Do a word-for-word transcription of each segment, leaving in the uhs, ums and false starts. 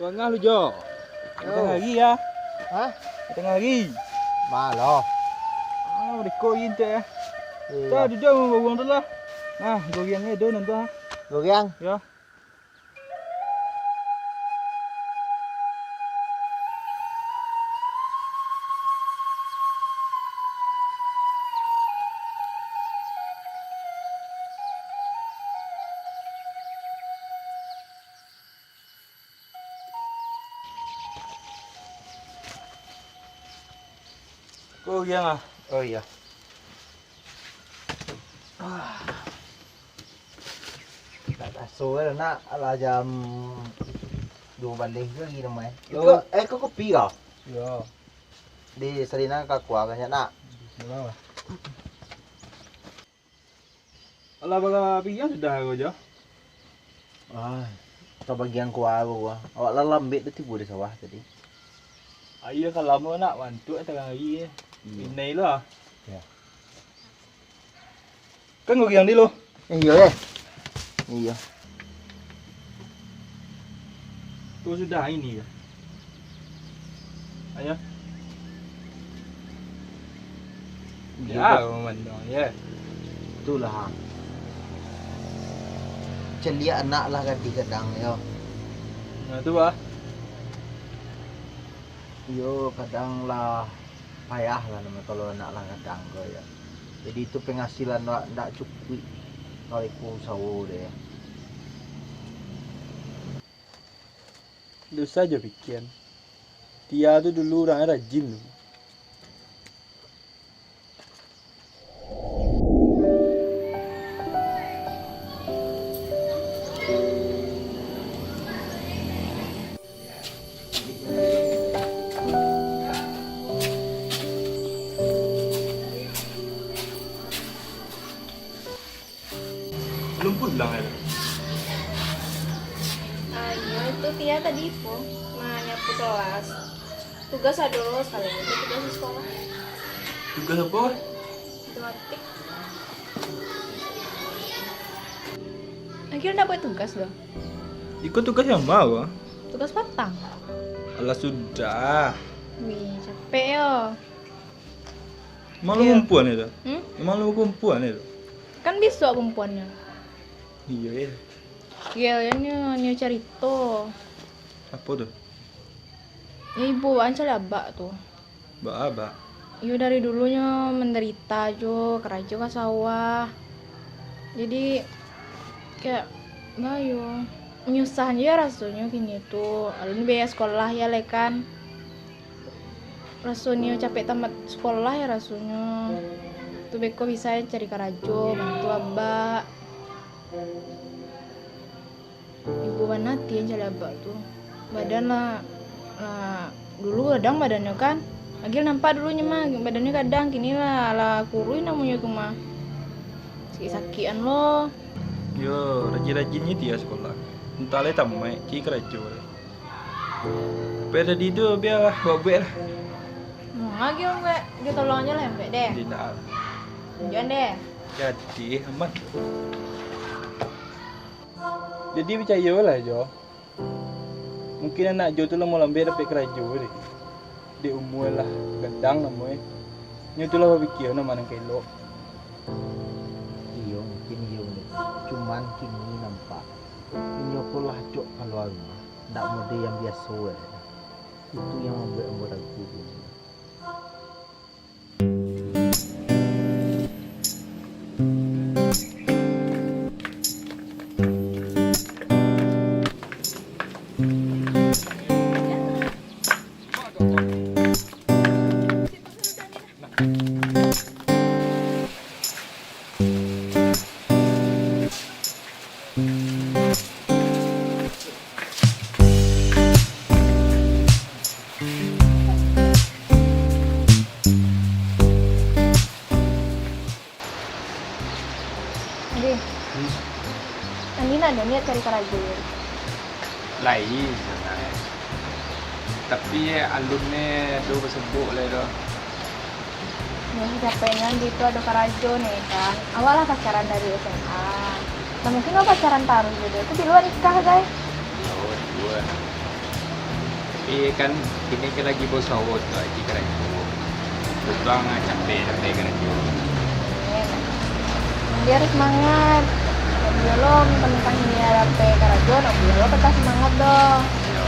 Tangah lu, Jo. Yo. Tangah hari, ya. Hah? Tangah hari. Malo. Ah, riko intek, ya. Iyo. Dah, duduak, mau baruang tu lah. Nah, goreang ni, do, nanti, ah. Goreang? Ya. Ko urang ah. Oh iyo. Tak taso lah nak, alah jam duo baleh lagi namo eh. Iko, eh, ko kopi kau? Yo. Di Sarina ka kuah banyak nak. Bismillah lah. Alah, bara piriang sudah ko, Jo? Ah, tabagian kuah ko, kuah. Awak lah lambek tu tibo di sawah tadi. Aia ka lamo nak, mantuak tangah hari. Iyo. Inai lah. Ya. Kan goreang di lo. Iyo, eh. Iyo. Tu sudah ini ka? Ayo. Iyo, ya, bet-, memandang, ya. Itulah. Caliak anak lah gadih kadang, yo. Nah, tu, bah. Iyo, kadang lah payah lah namo kalau anak lah gadang ko, yo. Jadi itu penghasilan awak ndak cukuik kalau iko usaho deh. Ndak usah jo pikian. Tia tu dulu urang rajin tu. Alun pulang, Ira? Ah, iyo, itu Tia tadi pun manyapu kelas. Tugas ado lo, sakalian itu tugas di sekolah. Tugas apo? Matematik. Akhirnyo ndak buek tugas doh. Iko tugas nan ma, Bang? Tugas patang. Alah, sudah. Wih, capek yo. Emang lu kumpuan itu? Hmm? Emang lu kumpuan itu? Kan bisuak kumpuannyo. Iyo, yo. Yo, yo, nyo, nyo carito. Apo tu? Yo, ibu waang caliak abak tu. Baa, baa? Iyo, dari dulu nyo mandarita jo, karajo ka sawah. Jadi, kayak, baa yo, manyusah jo rasonyo kini tu. Alun biaya sekolah yo lai kan. Rasonyo capek tamat sekolah yo rasonyo. Tu beko bisa cari karajo, bantu abak. Ibo bana ati caliak abak tu. Badan lah, lah, dulu gadang badannyo kan. Agil nampak dulunyo mah, badannyo gadang, kini lah, lah kuruih namonyo tu mah. Sakik-sakikan lo. Yo, rajin-rajin nyo Tia sekolah. Antah lai tamaik, cari karajo lai. Tapi tadi tu, bia buek-buek lah. Manga gio buek, gio tolong ajo lah buek deh. Indak. Tunjuakan deh. Jadi, aman. Jadi, picayolah, Jo. Mungkin anak Jo tu lah malambek dapek karajo deh. Dek umua lah gadang namonyo. Nyo tu lah bapikia nan ma nan ka elok. Iyo, mungkin iyo, Bang. Cuman kini nampak inyo ko lah acok kaluar rumah. Ndak model yang biaso, eh. Itu yang mambuek ambo ragu, Bang. Adi, hmm? Andi ndak ado niat cari karajo? Lai, sabananyo. Tapi, alun ne ado basabok lai doh. Yo, capeknyo Andi tu ado karajo ne kan. Awak lah pacaran dari S M A. Nah, mungkin awak pacaran taruih jo, tu bilo nikah, gai. Yo, iyo. Iyo kan, kini kan lagi bausaho tu, lagi karajo. Untuang capek dapek karajo. Jadi harus semangat. Dulu mentang-mentang ini dapek karajo, nak buliah lo patah semangat doh. Iyo.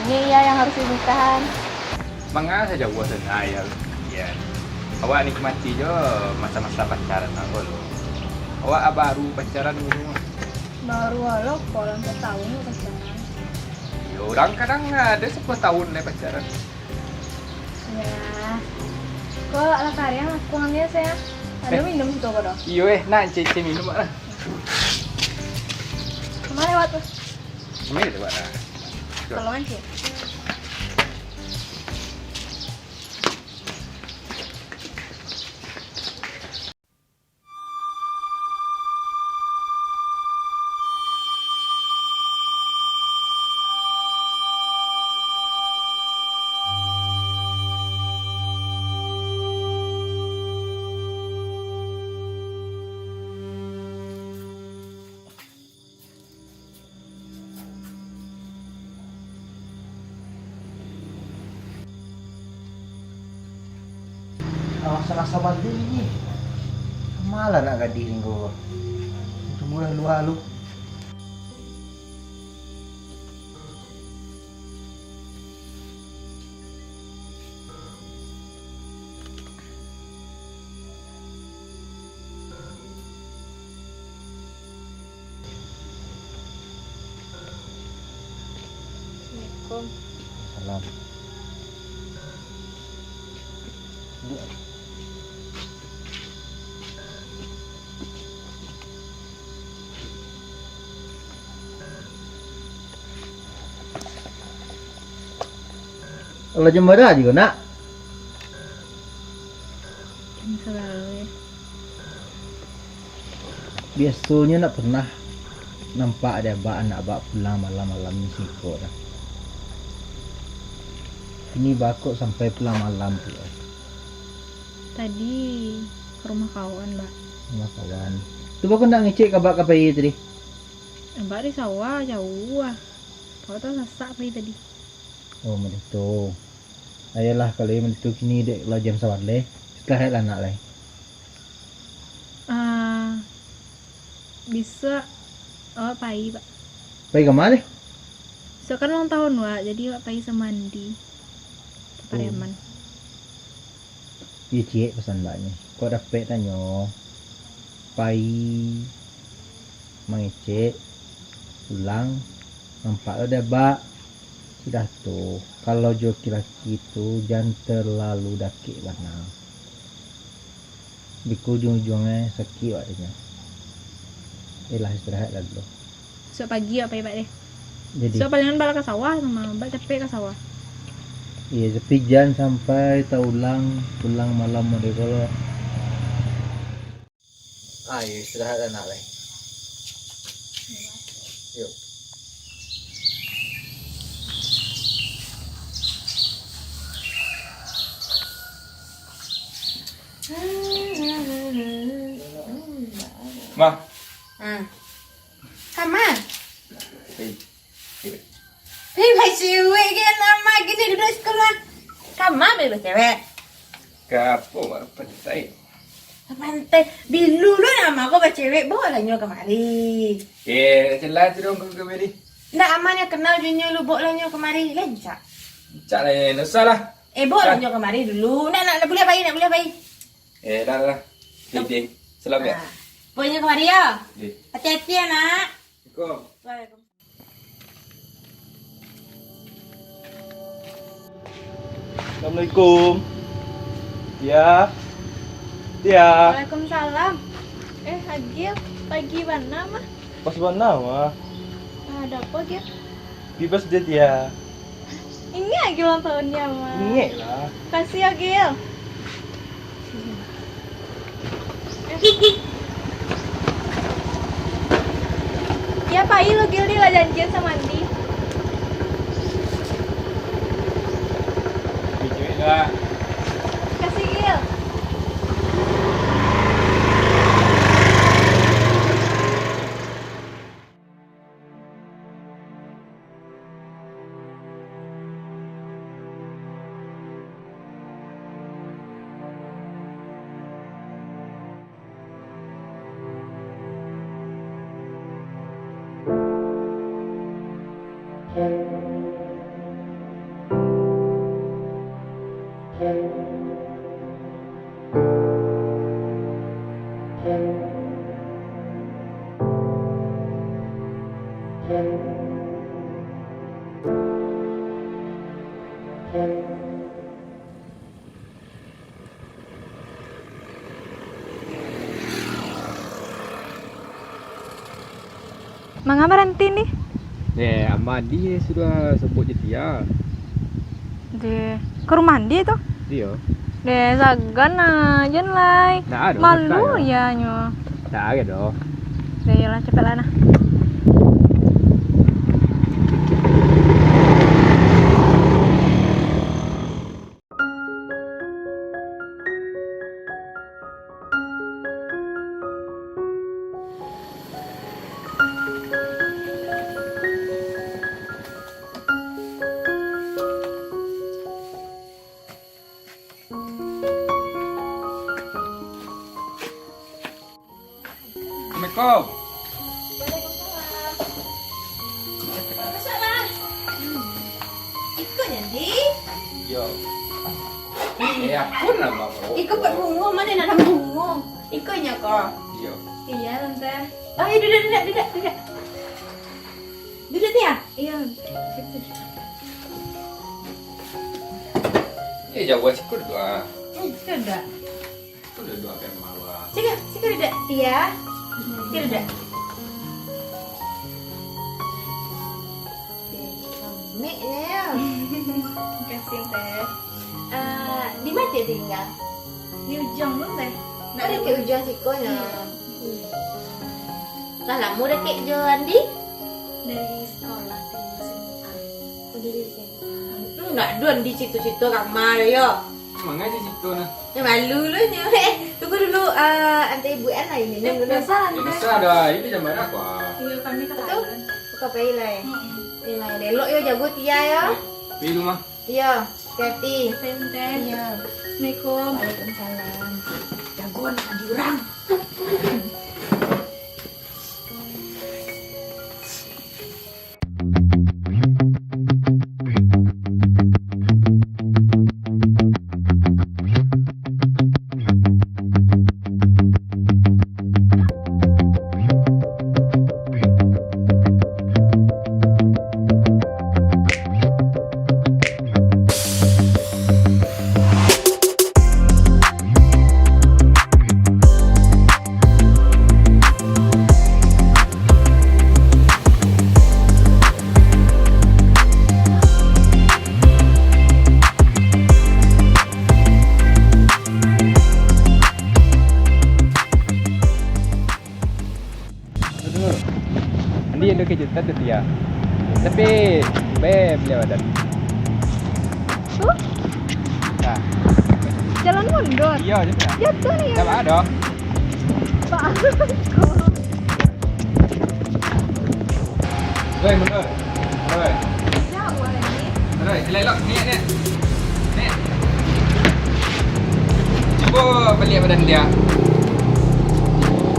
Ini Iya yang harus dinikahkan. Manga sajo awak sanang, Iya. Iya. Awak nikmati jo masa-masa pacaran awak lo. Awak baru pacaran dulu. Baru lo, kurang satahun lo pacaran. Iyo, urang kadang ado sapuluah tahun lai pacaran. Yo. Ko lah kariang, aku ambiak se, yo. Ado Eh. minum situ ko doh? Iyo, eh, nak cek-cek minum lah. Kama lewat tu? Kami lewat lah. Tolong aja. Alah, sarasa bali ni. Malah nak gadih ni ko. Tunggulah lua lu. Assalamualaikum. Salam. Alah, jam bara juo, Nak? Jam sagalo, yo. Biasonyo ndak pernah nampak dek abak anak abak pulang malam-malam ni siko doh. Kini baa kok sampai pulang malam pulo? Tadi ka rumah kawan, Bak. Rumah kawan. Tu baa kok ndak ngecek ka abak ka pai tadi? Abak di sawah, jauah. Awak tasasak pai tadi. Oh, maitu. Ayolah, kalau iyo maitu, kini dek lah jam sabaleh. Istirahatlah, Nak, lai. Ah, bisuak awak pai, Pak. Pai ka ma, deh? Bisuak kan ulang tahun, Wak. Jadi, awak pai samo Andi. Ka Pariaman. Oh. Iyo, ciek pasan baknyo. Kok dapek tanyo, pai mangecek, pulang, nampak lo dek abak. Sudah tu, kalau jo laki-laki tu, jan talalu dakek bana. Beko ujuang-ujuangnyo sakik awak tu nyo. Iyolah, istirahat lah dulu. Bisuak pagi awak pai, Pak, deh. Jadi. Bisuak palingan bala ka sawah, samo Abak capek ka sawah. Iyo, tapi jan sampai taulang pulang malam model ko lo. Ah, iyo, istirahat lah, Nak, lai. Yo. Ma. Ah. Kama? Hei. Hei, bacewek ke, Ama gini duduak siko. Kama bacewek? Ka apo, Mak? Pantai. Pantai. Bilo lo Ama ko bacewek, baolah nyo kamari. Eh, jelas tu dong, kamari. Ndak, Ama nyo kenal jo nyo lo, baolah nyo kamari. Rancak. Rancak lah, eh, ndak usah lah. Eh, baolah nyo kamari dulu. Nak, nak, nak buliah pai, nak buliah pai. Eh, dah, dah. Oke, oke. Salam, yo. Ah. Baolah nyo kamari, yo. Oke. Hati-hati, yo, Nak. Assalamualaikum. Waalaikumsalam. Assalamualaikum. Tia. Tia. Waalaikumsalam. Eh, Agil, pagi bana mah. Pas bana mah. Ah, ado apo, Gil? Bebas deh, Tia. Ingek Agil ulang tahunnyo mah. Ingek lah. Makasih yo, Gil. Yo, pai lu, Gil, di lah janjian samo Andi. Cuek-cuek lah. Makasih, Gil. Manga baranti, Ndi? Deh, Ama Andi sudah sabuik jo Tia. Deh, ka rumah Andi tu? Iyo. Deh, sagan ah, jan lai. Ndak ado, malu santai, ah. Iyanyo. Ndak ado doh. Deh, iyolah, capeklah nah. Assalamualaikum. Waalaikumsalam. Masuklah. Iko jadi? Iyo. Eh, apo namo ko? Iko buek bungo, ma nan bungo? Iko nyo ko? Iyo. Iyo, Tante. Oh, iyo, duduak, duduak, duduak, duduak. Duduak, Tia. Iyo, situ. Iyo, jauah siko duduak. Hmm, sudah. Sudah duduak ka bawah. Siko, siko duduak, Tia. Siko duduak. Nek, ya. Makasih, Teh. Eh, di ma Tia tingga? Di ujuang tu, Teh. Ndak ado di ujuang siko nyo. Iyo. Lah lamo dakek jo Andi? Dari sekolah, dari S M A. Oh, dari S M A. Hmm, ndak ado Andi cito-cito kamar yo. Manga aja cito nah. Eh, malu lo nyo. Eh, tunggu dulu, eh, antai ibu an lah ini. Eh, minum dulu. Biasa lah, eh, Teh. Biasa dah. Ini jam bara ko? Iyo, kami ka Thailand. Buka pai lah, eh? Mm-mm. Ini lah, elok yo, jago Tia yo. Eh, pi rumah. Iyo, hati-hati. Teh, Teh. Iyo. Assalamualaikum. Waalaikumsalam. Jago anak urang. Andi ado kejutan tu, Tia. Tapi, be, baliak badan. Tuh. Nah. Jalan mundur. Iyo, jatuah. Jatuah ni. Ndak apa doh. Pak. Woi, mundur. Woi. Jauh lah ni. Alright, elok-elok. Ni, ni. Ni. Cubo baliak badan Tia.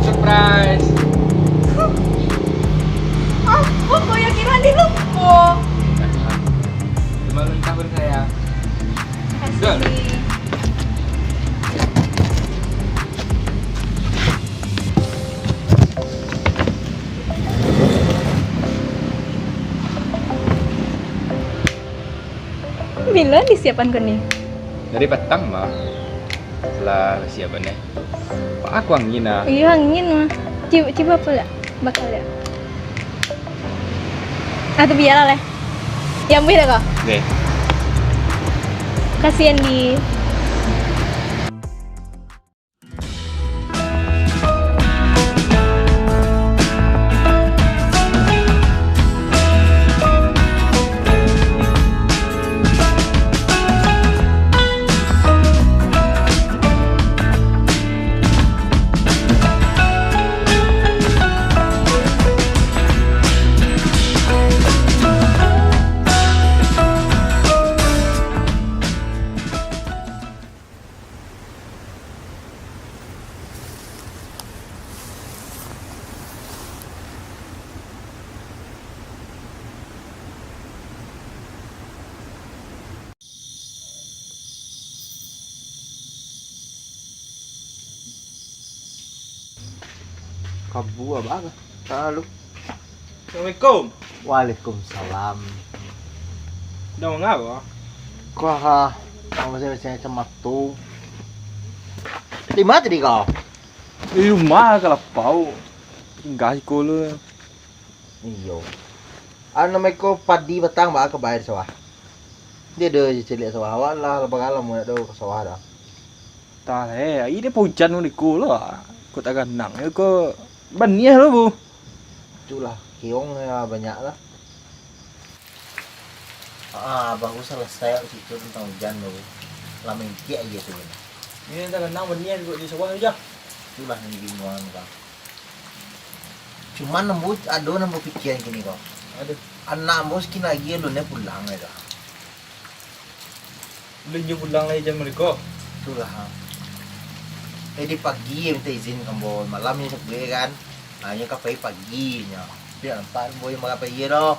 Surprise. Apo kau yang kiro Andi lupo? Selamat ulang tahun, sayang. Makasih. Good. Bilo disiapan ko ni? Dari patang, mah. Lah siapan, eh. Pak, aku angin, ah. Iyo, angin, mah. Cubo, cubo pula. Bakal ya. Ah, tu bialah, leh. Yang buih dah kau? Oke. Kasihan di Kabu abah ka? Tahu. Assalamualaikum. Waalaikumsalam. Dah manga ko? Ko ha, manga se-, se-, macam tu. Di ma tadi ko? Di rumah ka lapau. Singgah siko lu. Iyo. Anu, namo iko padi batang baa ka bae di sawah. Dia ado caliak sawah awak lah, lah bagalo mun nak ado ka sawah dah. Tah, eh, ari dek ujan ko lah. Ko taganang, yo ko baniah lo, Bu. Itulah, keong ya banyak lah. Ah, baru salasai awak carito tantang ujan tu. Lah maingkek aja tu. Ini taganang baniah di sawah tu, Jah. Itulah nan bingung, Bang. Cuman ambo ado nan bapikiran kini ko. Aduh. Anak ambo sakin lagi alun lai pulang lai tu. Alun nyo pulang lai jan mariko. Itulah. Jadi pagi minta izin ka ambo, malam nyo sabuik kan. Ha, nyo ka pai pagi nyo. Tapi nak nampak ambo nyo marah pai doh.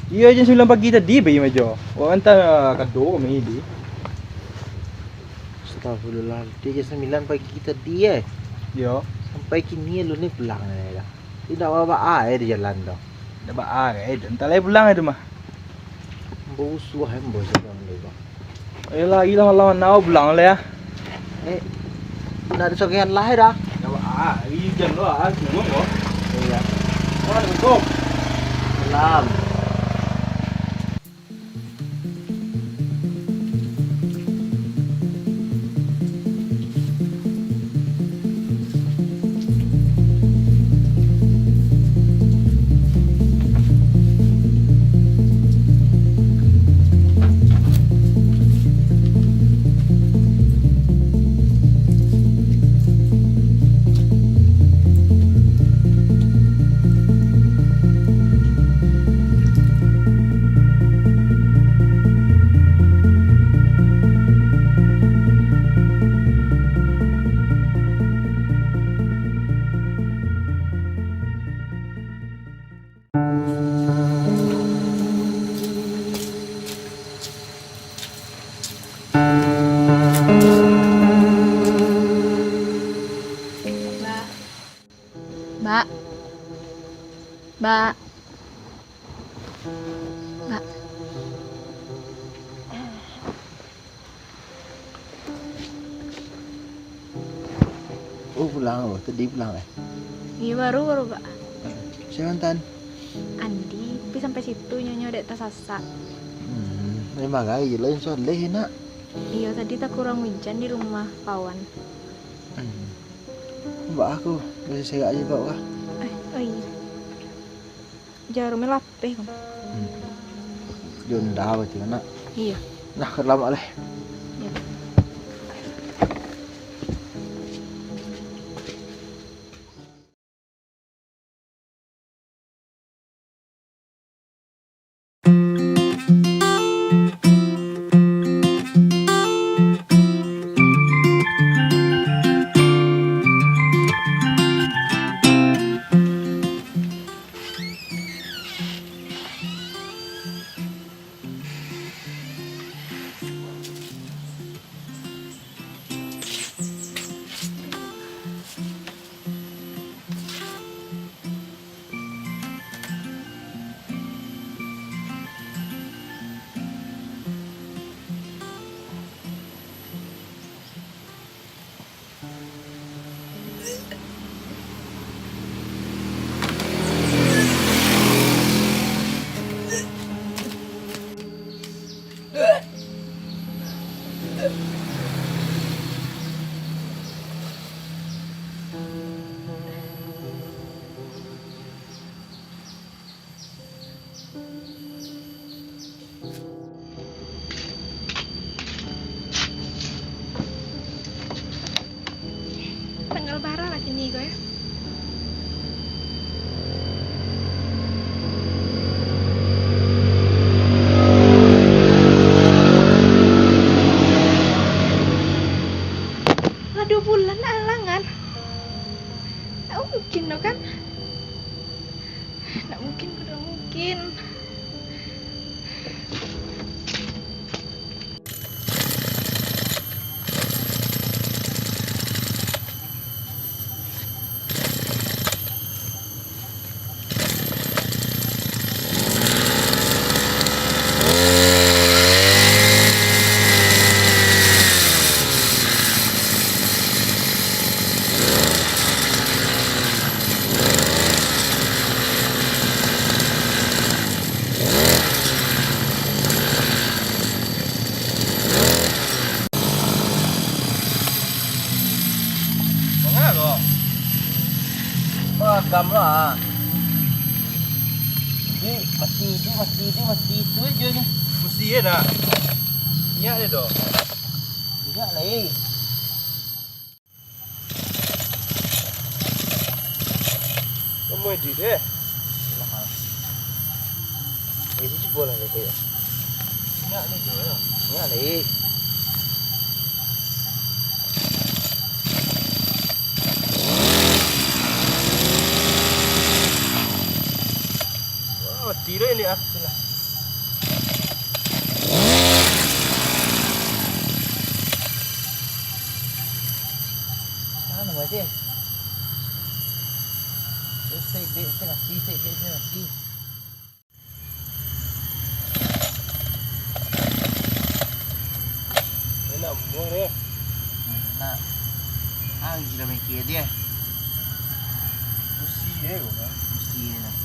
Iyo, jam sambilan pagi tadi pai majo. Awak antar kado kami di. Astagfirullah, jam sambilan pagi tadi, eh. Iyo. Sampai kini alun lai pulang lai dah. Indak baa-baa, eh, di jalan tu. Indak baa, eh, entah lai pulang itu mah. Ambo usuah, eh, ambo sadang tu, Bang. Ayolah, ilang lawan nau pulang lah ya. Eh, nak disogehan lah dah. Ya, ah, ijan lo, ah, turun lo. Iya. Assalamualaikum. Salam. Bak. Bak. Bak. Bak. Oh, pulang lo. Tadi pulang, eh? Iyo, baru, baru, Bak. Sia mantan? Andi, tapi sampai situ nyo, nyo dek tasasak. Hmm, memang gai je lain soleh, nak. Iyo, tadi takurang ujan di rumah Pawan. Hmm. Bak aku, bisi serak je, Bak, kah? Eh, oh iyo. Jarumnyo lapeh, kan? Hmm. Diunda berarti, nak? Iyo. Nah, ka dalam, leh. Iyo. Tanggal bara lah kini ko, yo? Lah duo bulan lah alangan. Ndak mungkin doh, kan? Ndak mungkin, ndak mungkin. Gam lah. Di, mati di, mati di, mati itu aja ni. Mesti ya nak. Minyak dia doh. Minyak lah, eh. Kamu edit deh. Ini cuba lah kau ya. Minyak ni jual ya. Minyak lah, eh. Wah, mati dah ini ah. Itulah. Mana masih? Sek dek sek mati, sek dek sek mati. Enak buah deh. Enak. Ah, gila mikir dia. Pusing deh gua. Pusing deh.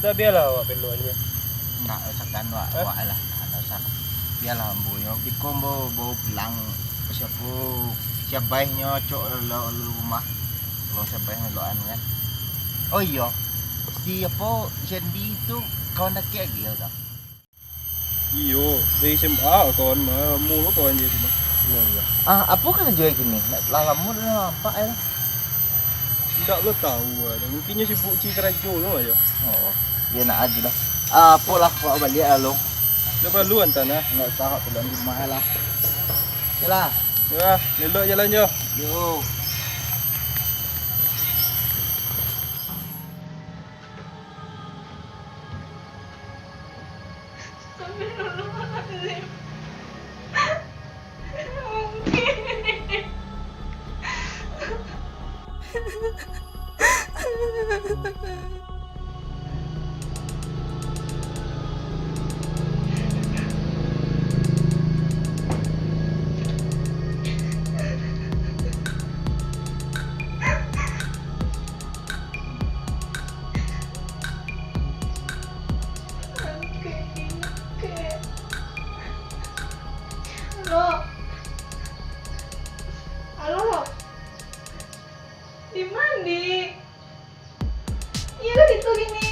Dah biarlah awak pelok aja. Nak rasakan awak, awak lah. Nak rasakan. Biarlah ambo nyo. Biko ambo bawa pulang. Siapo? Siabaih nyo cok lo, lo rumah. Kalau siabaih nyo loan kan. Oh iyo. Si apo, Jendi tu kawan dakek lagi yo, tak? Iyo, dari S M A kawan mah, lamo lo kawan je tu mah. Iyo, iyo. Ah, apo karajo kini? Nak lah lamo dah nampak yo. Indak lo tahu ah. Mungkin nyo sibuk cari karajo lo aja. Oh, iyo nak aja dah. Ah, apo lah, awak baliak lah lo. Dah perlu antan ah. Indak usah, awak pulang rumah lah. Oke lah. Yo, elok jalan jo. Yo. Astagfirullahaladzim. Mungkin. Halo. Halo. Di ma, Ndi? Iyo lah, situ kini.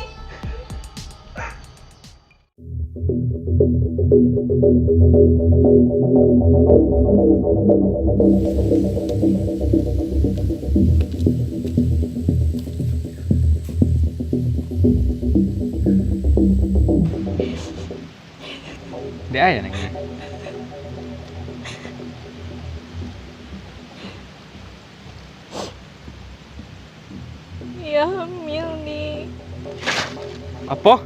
Dek ayah nangih. Iyo hamil, Ndi. Apo?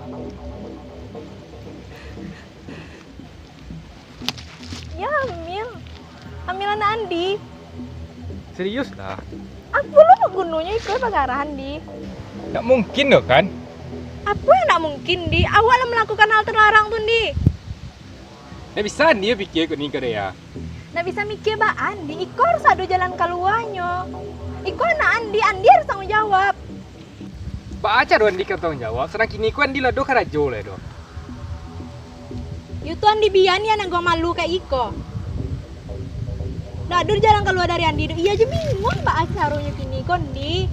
Iyo hamil. Hamil anak Andi. Serius lah. Apo lo gunonyo iko pagarahan, Ndi? Ndak mungkin doh, kan? Apo nan ndak mungkin, Ndi? Awak lah malakukan hal terlarang tu, Ndi. Ndak bisa Andi pikia ko ni ko deh, ya. Ndak bisa mikia baa, Ndi. Iko harus ado jalan kaluanyo. Iko anak Andi, Andi harus tanggung jawab. Baa caro Andi ka tanggung jawab, sadang kini ko Andi lah doh karajo lai doh. Yo tu Andi bia nian anggo malu kayak iko. Ndak ado jalan kalua dari Andi doh. Iyo je bingung baa caronyo kini ko, Ndi.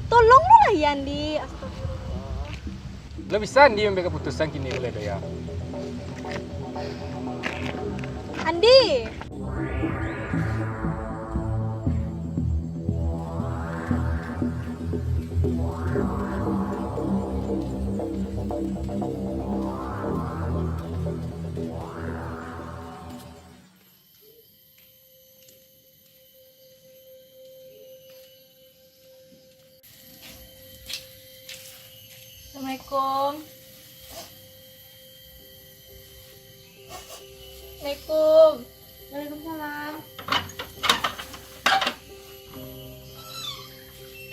Tolong lo lah, ya, Ndi. Astagfirullah. Lah bisa Andi mambuek kaputusan kini ko lai doh, ya. Andi. Assalamualaikum. Assalamualaikum. Waalaikumsalam.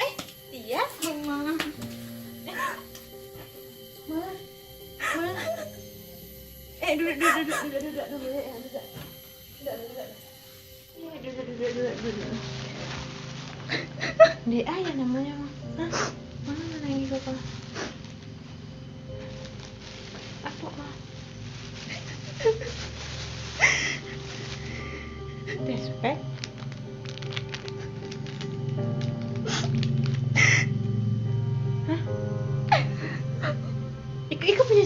Eh, Tia, Mama. Eh, Ma. Ma. Eh, duduk, duduk, duduk, duduk, duduk dulu, ya, duduk. Duduk, duduk, duduk. Dek, ayo namanya, Ma. Hah? Mana nangis kau, Ma? Apa, Ma? Respect.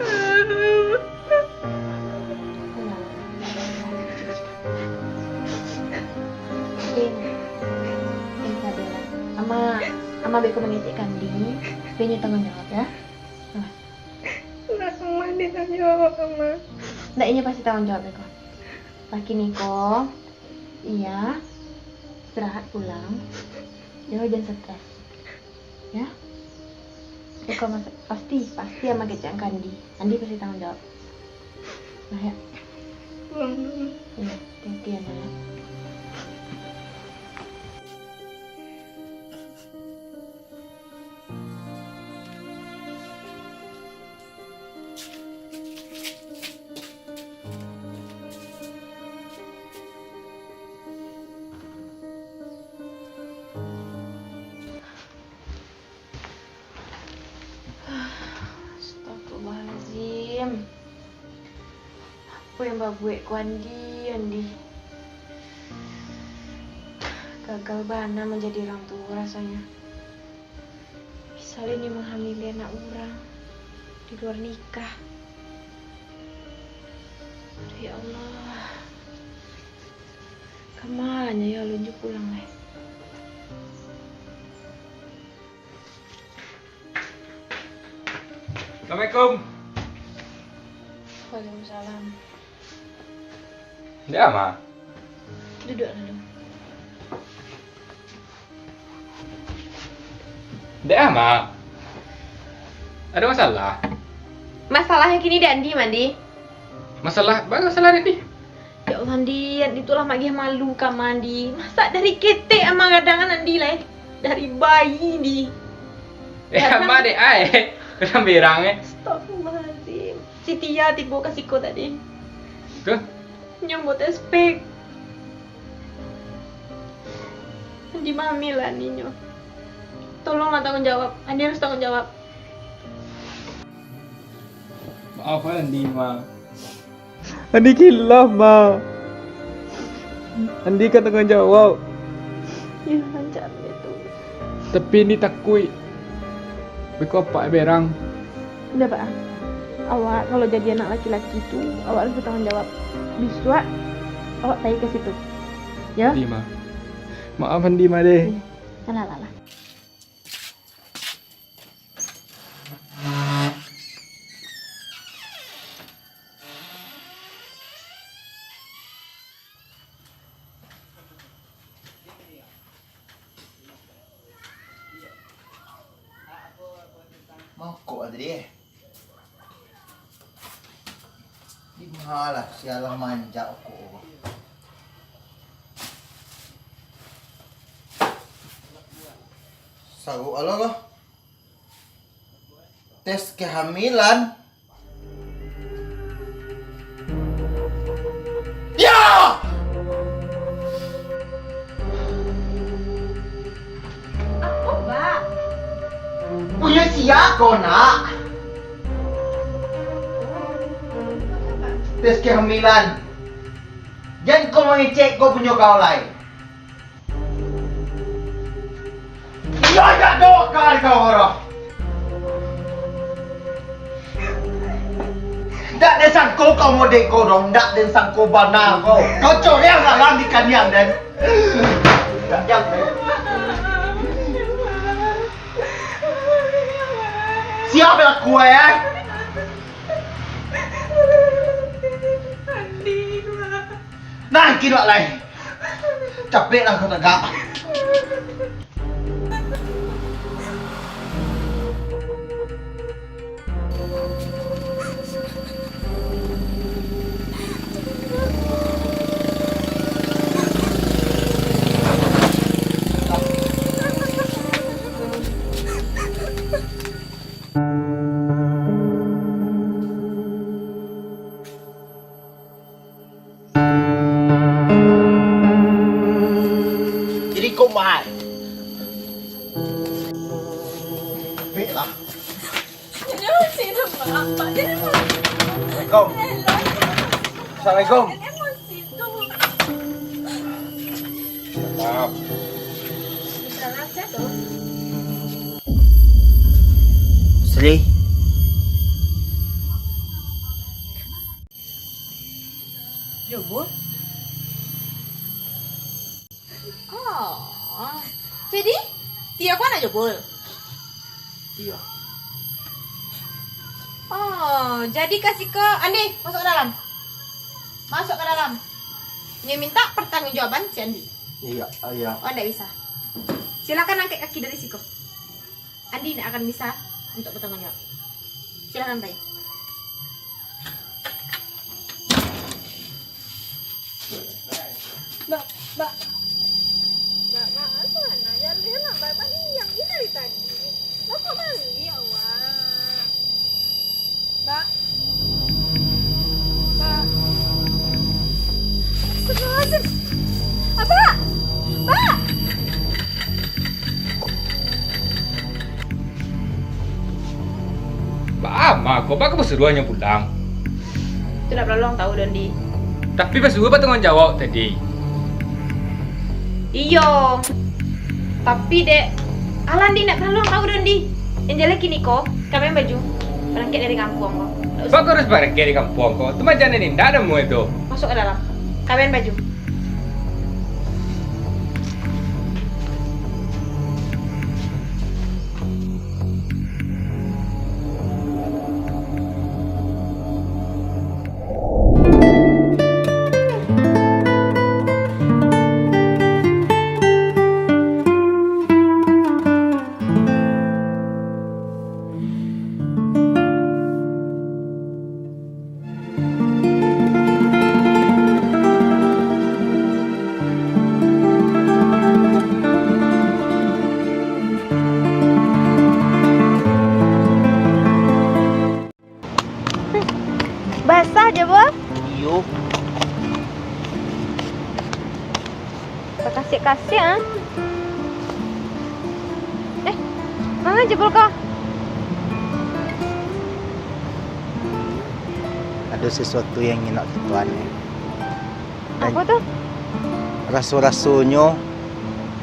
Tenang. Din, Din, sabar. Ama, Ama beko mangecek Kandi, beko inyo tangguang jawab, yo. Sabar. Ndak, Ama, Din, tangguang jawab, Ama. Ndak, inyo pasti tangguang jawab beko. Pagi niko, iyo, istirahat pulang. Yo, jan stres. Yo. Beko mas-, pasti, pasti Ama kecek Kandi. Kandi pasti tangguang jawab. Nah, yo. Pulang dulu. Iyo, hati-hati yo, Nak. Astagfirullahalazim. Apo yang babuek ko Andi, Andi? Gagal bana manjadi urang tuo rasonyo. Misal Andi manghamili anak urang di luar nikah. Aduh, ya Allah. Ka ma nyo yo alun jo pulang lai. Assalamualaikum. Waalaikumsalam. Dek Ama? Duduak dulu. Dek Ama? Ado masalah? Masalah nan kini dek Andi, Mandi. Masalah? Baa masalah, Andi? Ya Allah, Andi, Andi tu lah magiah malu ka Ama, Andi. Masa dari ketek Ama gadang Andi lai? Dari bayi, Andi. Eh, Ama dek ai. Gadang berang, eh. Astagfirullahaladzim. Si Tia tibo ka siko tadi. Ke? Nyo ambo tes pack. Andi mahamilan inyo. Tolonglah tangguang jawab. Andi harus tangguang jawab. Maaf, Andi, Ma. Andi kilaf, Ma. Andi ka tangguang jawab. Yo, rancak baitu. Tapi Andi takuik. Beko apak berang. Indak baa. Awak kalau jadi anak laki-laki tu, awak harus batangguang jawab. Bisuak, awak pai ka situ. Yo? Andi, Ma. Maaf, Andi, Ma, deh. Iyo. Alah, alah, alah. Mokok tadi, eh. Di ma lah sialah manjak ko. Saruak lo ko. Tes kehamilan. Ya! Apo, Bak? Punyo sia ko, Nak? Tes kehamilan. Jan ko mangecek ko punyo kau lai. Iyo, indak doh ka dikau, Roh. Ndak den sangko kau model ko doh, ndak den sangko bana kau. Kau coreang salang di kaniang den. Kaniang den. Siap belaku, eh? Nah, kini lai. Capeklah kau tagak. Mat. Bek lah. Jangan masih hidup, Mak. Mak, jangan masih hidup. Assalamualaikum. Hello. Assalamualaikum. Jangan masih hidup. Maaf. Salah saya tu. Sri. Jobul. Oh. Jadi, Tio ko anak Jobul? Iyo. Oh, jadi ka siko, Andi, masuk ka dalam. Masuk ka dalam. Nyo minta pertanggungjawaban si Andi. Iyo, iyo. Oh, ndak bisa. Silakan angkek kaki dari siko. Andi ndak akan bisa untuk bertanggung jawab. Silakan, Pai. Mbak, Mbak. Mbak, Mbak, asa mana? Ya, lihat lah, Mbak, Mbak, ni yang ini dari tadi. Lah, kok balik, ya Allah. Mbak. Mbak. Astagfirullahaladzim. Abah. Mbak. Baa ma ko, baa ka basuruah nyo pulang? Tu ndak balaluang tahu, Dondi. Tapi basuruah batangguang jawab tadi. Iyo. Tapi, dek, alah, Ndi, ndak balaluang tahu, Dondi. Yang jaleh kini ko, kamian baju, barangkek dari kampuang ko. Ndak usah. Baa ko harus barangkek dari kampuang ko? Tu majan Ndi, ndak ado muai tu. Masuk ka dalam. Kamian baju. Basah, Jobul? Iyo. Bakasiak-kasiak, ah. Eh, manga Jobul ko? Ado sasuatu yang ingin nak katokan, eh. Apo tu? Raso-rasonyo,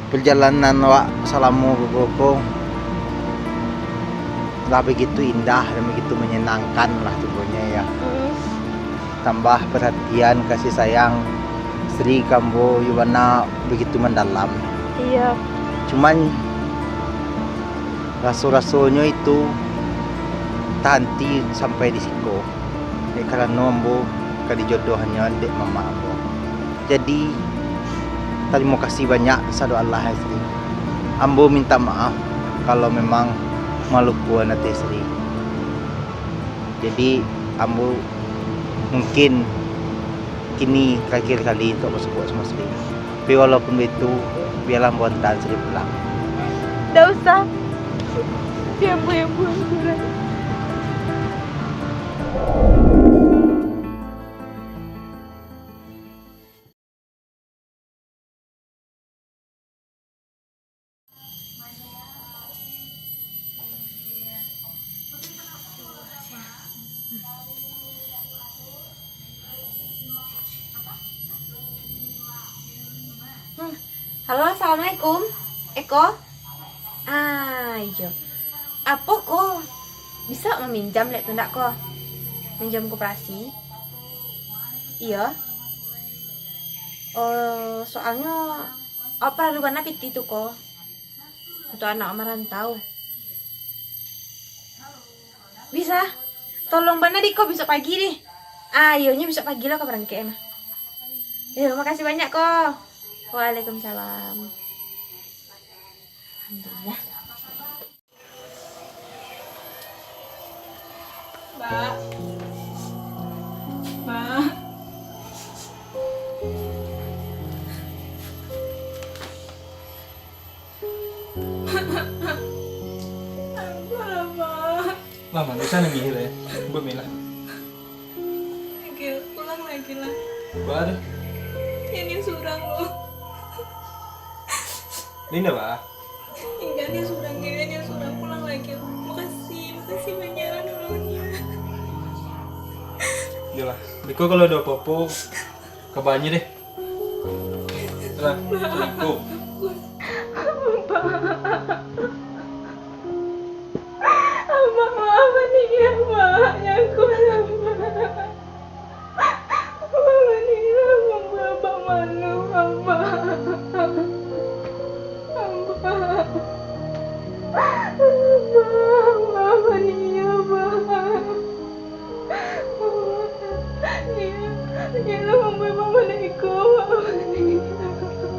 pajalanan awak salamo ko, ko, lah bagitu indah dan bagitu manyanangkan lah tibonyo, ya. Mm-mm. Tambah parhatian, kasih sayang Sri ka ambo, iyo bana bagitu mandalam. Iyo. Cuman, raso-rasonyo itu tahanti sampai di siko. Dek karano ambo ka dijodohannyo dek mamak ambo. Jadi, tarimo kasih banyak sado alah, Sri. Ambo minta maaf kalau memang malukoan ateh Sri. Jadi, ambo mungkin kini terakhir kali untuak basuo samo Sri. Tapi walaupun baitu, bialah ambo antaan Sri pulang. Ndak usah. Biar ambo yang pulang surang. Hmm. Halo, assalamualaikum. Eko? Ah, iyo. Apo ko? Bisa maminjam lek tu ndak ko? Minjam koperasi? Iyo. Oh, soalnyo awak paralu bana pitih tu ko. Untuak anak merantau. Bisa. Tolong bana di ko, besok pagi deh. Ah, iyo nyo besok pagi lah ko barangkek mah. Iyo, makasih banyak ko. Waalaikumsalam. Alhamdulillah. Mbak. Mbak. Ampun, Mbak. Mama, bisa nangis lah ya. Buat Mila. Oke, pulang lagi lah. Bar. Ini surang lo. Linda, bah. Inggak, nia surang, nia surang, pulang lai. Makasih, makasih banyak lah nolongnya. Yolah, beko kalau ado apo-apo, kabari deh. Lah, assalamualaikum. Abah. Abah, maafan nia, Abah. Nyangkok, Abah. Abah, nia, Abah, Abah, malu, Abah. Abah. Abah, maafan nia, Abah. Nia, nia lah mambuek Abah manangih ko. Assalamualaikum.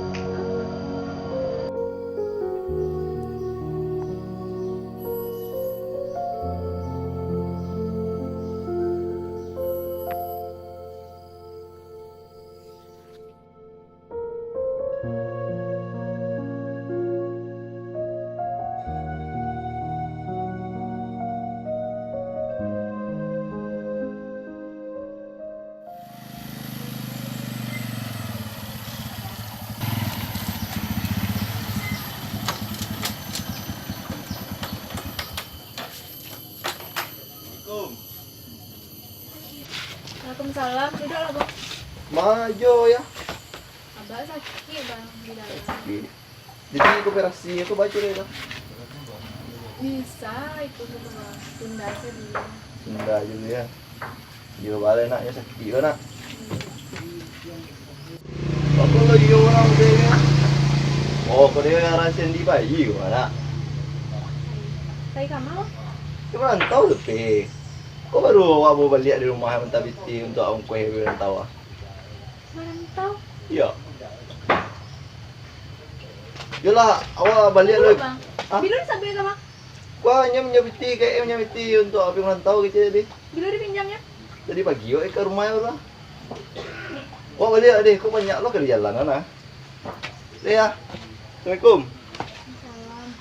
Waalaikumsalam. Duduklah, Bang. Majo, ya. Abah sakik, Bang, di dalam. Sakik. Jadi, operasi tu baco deh, Bang? Bisa, itu tu, Bang. Tunda sajo dulu. Tunda dulu, ya. Iyo, baleh, Nak. Yo, sakik ko, Nak. Apo lo iyo urang tu, ya? Oh, ko dia yang rasen di bayi ko, Nak. Pai ka ma? Ka marantau tu, Pe. Ko baru awak baru baliak di rumah, minta pitih untuak ongkoh di marantau, ah. Marantau? Iyo. Yolah, awak baliak dulu. Bang. Hah? Bilo disabuik ka, Bang? Ko nyo minjam pitih, K M minjam pitih untuak pai marantau kecek tadi. Bilo dipinjamnyo? Tadi pagi awak ka rumah urang. Awak baliak deh, ko banyak lo ka di jalan, nah. Deh, ya. Assalamualaikum. Salam.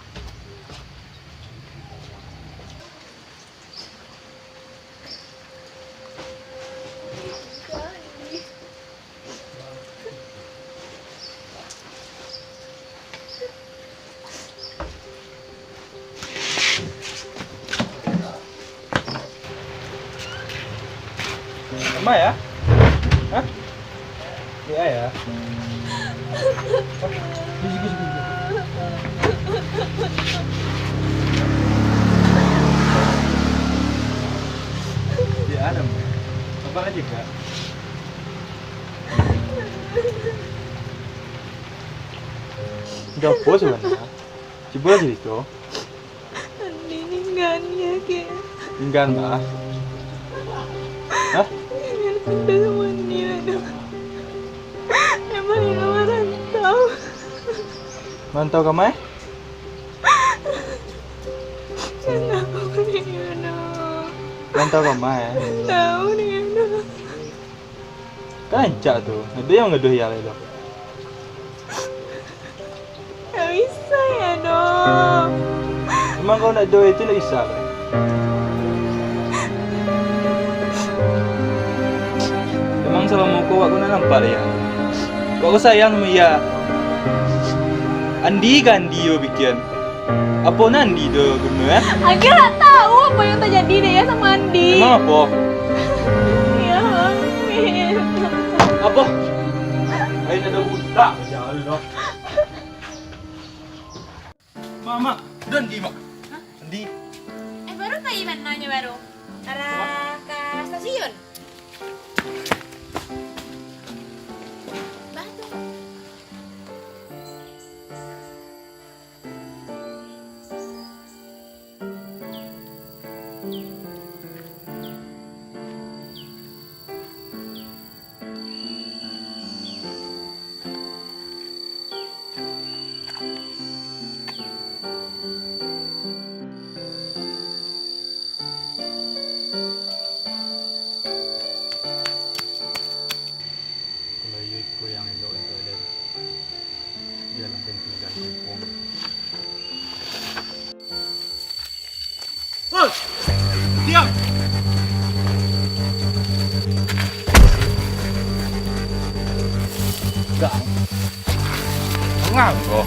Ama, ya? Hah? Iya, ya. Sigi, sigi, sigi. Di Adam. Apa aja, Kak? Udah apa sebenarnya? Coba cerita. Andi ninggan ya, Kak. Ninggan, Mbak? Hah? Ninggan sudah sama Andi lah, dong. Emang dia marantau. Marantau ka ma? Nggak tahu dia, dong. Marantau ka ma, ya? Nggak tahu dia, dong. Kan rancak tu, ado yang mangaduah iya lai tu. Ndak bisa ya, dong. Emang kalau ndak ado itu ndak bisa lai. Emang salamo ko awak ko ndak nampak lai, ya? Awak ko sayang samo iya. Andi ka Andi yo pikian. Apo nan Andi do guno, eh? Agiah ndak tahu apo yang tajadi dek iyo samo Andi. Emang apo? Iyo, amin. Apo? Lain ado budak, ya Allah. Mak, Mak, udah Andi, Mak. Hah? Andi. Eh, baru pai ma nyo baru? Arah ka stasiun. Bah tu. Kalau iyo iko yang elok untuak den, bialah den tinggal di kampung. Hoi! Diam! Gang. Bangang ko.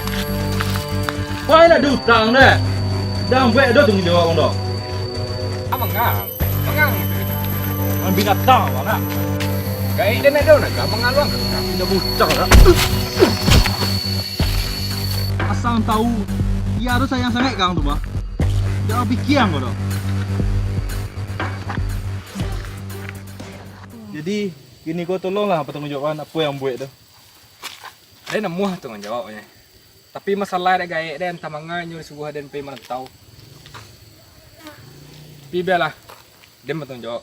Wah, lah ada utang deh. Dah buek ado tanggung jawab, Bang, doh. Abang, Bang. Bang. Bang binatang, Bang, nak. Gaek den ado nak, Bang, aluang. Tapi dah butang dah. Asal tahu, dia tu sayang sangat kang tu, bah. Dah pikiang kau dah. Jadi, kini kau tolonglah bertanggung jawab apa yang buek tu. Ado namuah tanggung jawabnyo. Tapi masalah dek gaek den, antah manga inyo disuruah den pai marantau. Tapi bialah, den batanggung jawab.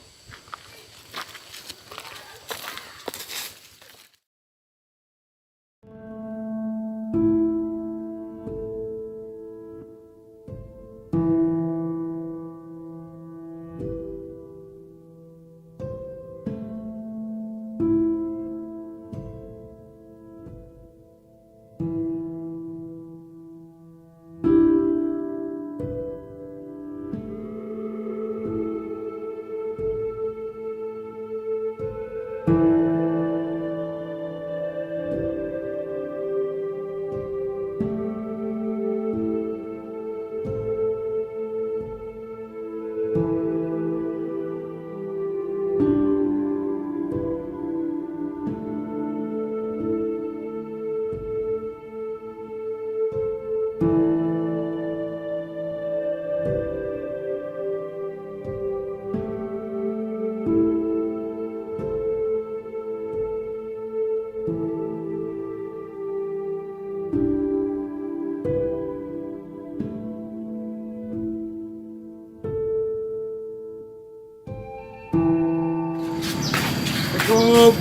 Assalamualaikum.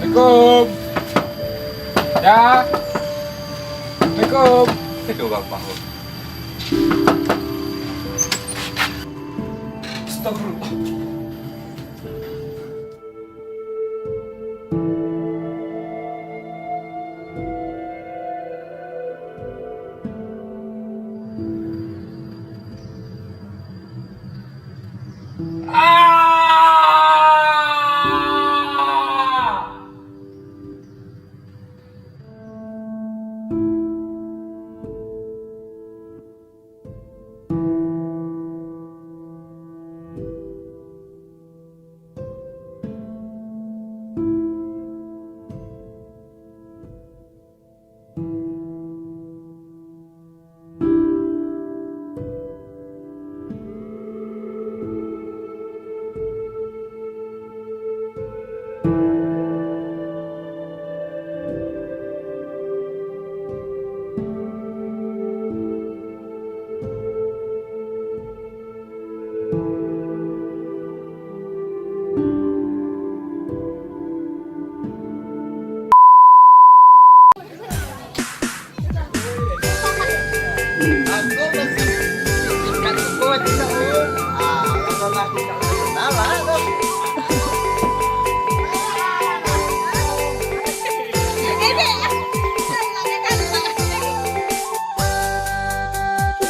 Assalamualaikum. Ya. Assalamualaikum. Itu urang paho. Astagfirullah.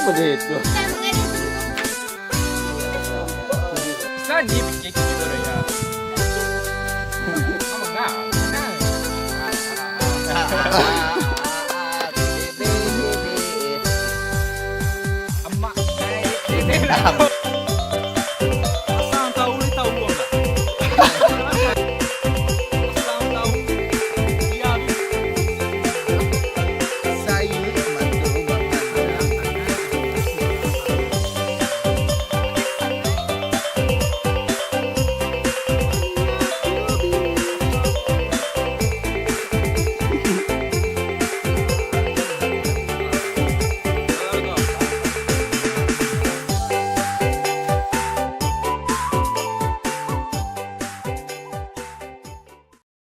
Apa dia itu? Sanji pikir gitu ya. Kamu nggak? Emak.